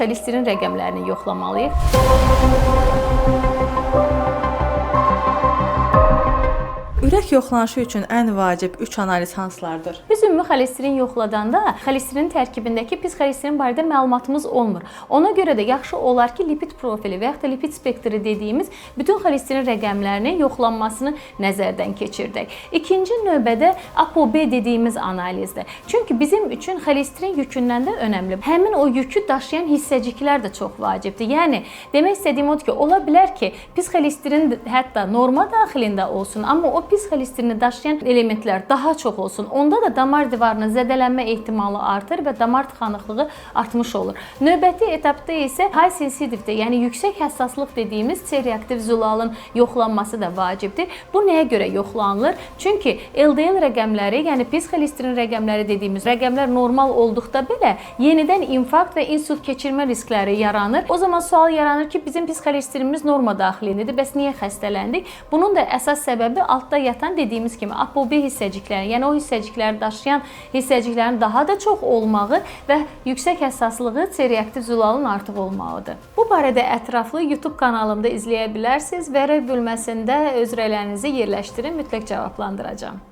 xolesterin rəqəmlərini yoxlamalıyıq. Ürək yoxlanışı üçün ən vacib 3 analiz hansılardır? Biz ümumi xolesterin yoxladanda xolesterin tərkibindəki pis xolesterin barədə məlumatımız olmur. Ona görə də yaxşı olar ki, lipid profili və yaxud da lipid spektri dediyimiz bütün xolesterin rəqəmlərinin yoxlanmasını nəzərdən keçirdək. İkinci növbədə ApoB dediyimiz analizdir. Çünki bizim üçün xolesterin yükündən də önəmli. Həmin o yükü daşıyan hissəciklər də çox vacibdir. Yəni demək istədiyim odur ki, ola bilər ki, pis xolesterin hətta norma daxilində olsun, amma o pis xolesterini daşıyan elementlər daha çox olsun. Onda da damar divarının zədələnmə ehtimalı artır və damar tıxanıqlığı artmış olur. Növbəti etapda isə high sensitivity, yəni yüksək həssaslıq dediyimiz C reaktiv zülalın yoxlanması da vacibdir. Bu nəyə görə yoxlanılır? Çünki LDL rəqəmləri, yəni pis xolesterin rəqəmləri dediyimiz rəqəmlər normal olduqda belə yenidən infarkt və insult keçirmə riskləri yaranır. O zaman sual yaranır ki, bizim pis xolesterinimiz norma daxilindədir. Bəs niyə xəstələndik? Bunun da əsas səbəbi altda yatan dediyimiz kimi ApoB hissəcikləri, yəni o hissəcikləri daşıyan hissəciklərin daha da çox olmağı və yüksək həssaslığı C reaktiv zülalın artıq olmağıdır. Bu barədə ətraflı YouTube kanalımda izləyə bilərsiniz və rəy bölməsində öz rəylərinizi yerləşdirin, mütləq cavablandıracağam.